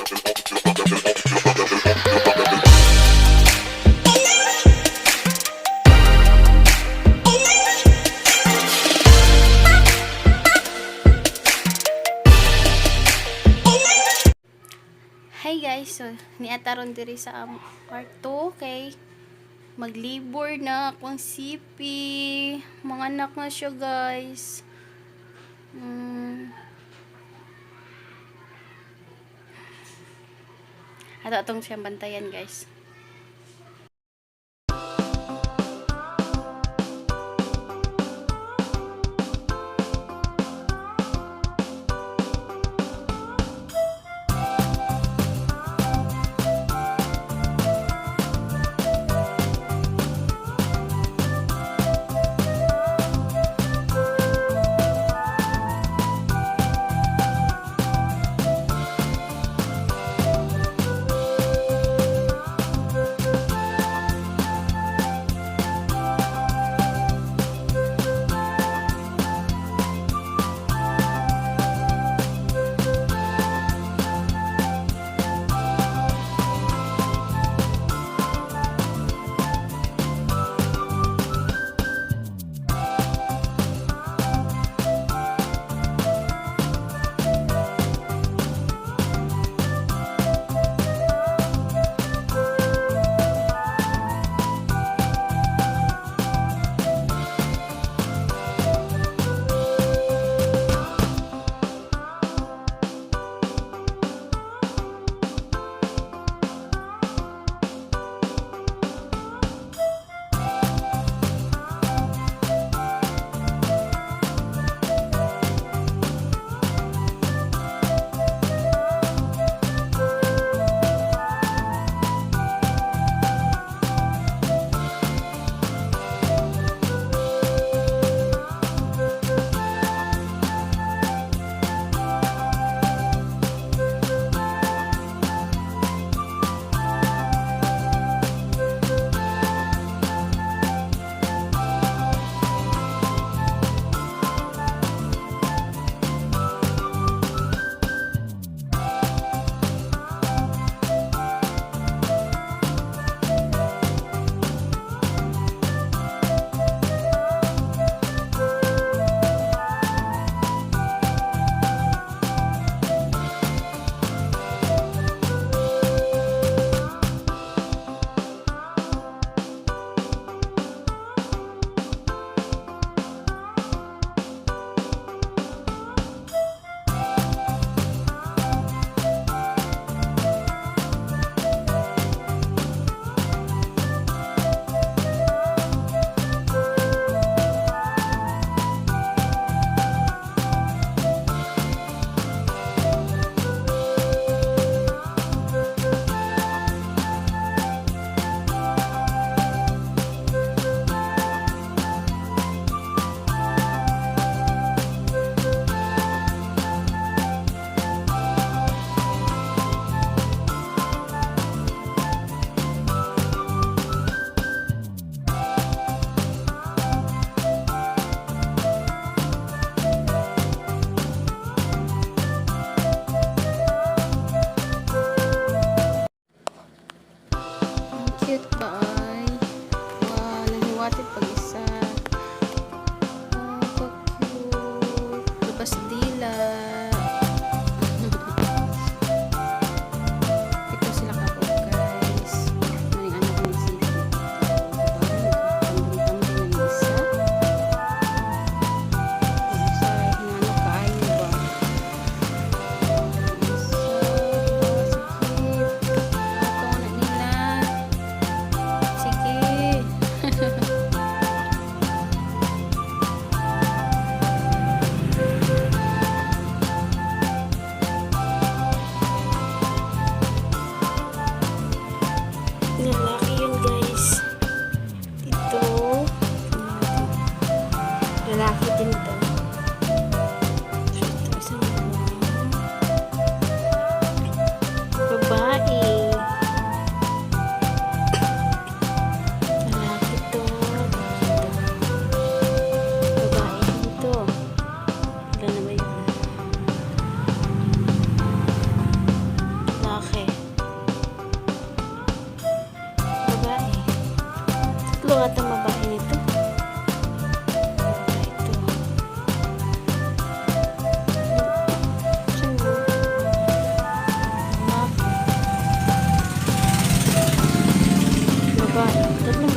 Hi guys, so naa ta ron diri sa kwarto kay maglibor na akong CP. Mga anak na siya, guys. Ato atong siyang bantayan, guys.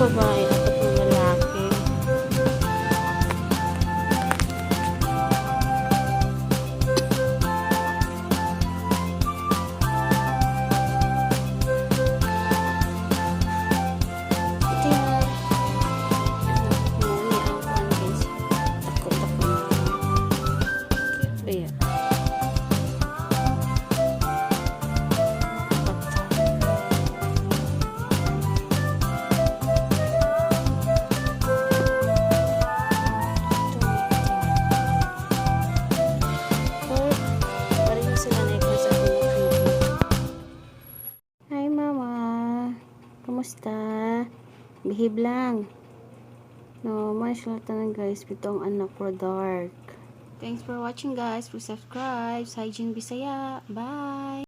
Babae, apat na lalaki. Ito yung ano, mo ni ang kuan, guys. Dako-dako na. Cute ba yan? Apat. Ito, oh, pareho sila na ikaw sa anak ko. Hi, Mama. Kumusta? Behave lang. No, man sila tanan, guys. Pitong anak ko dark. Thanks for watching, guys. Please subscribe. Hygiene Bisaya. Bye!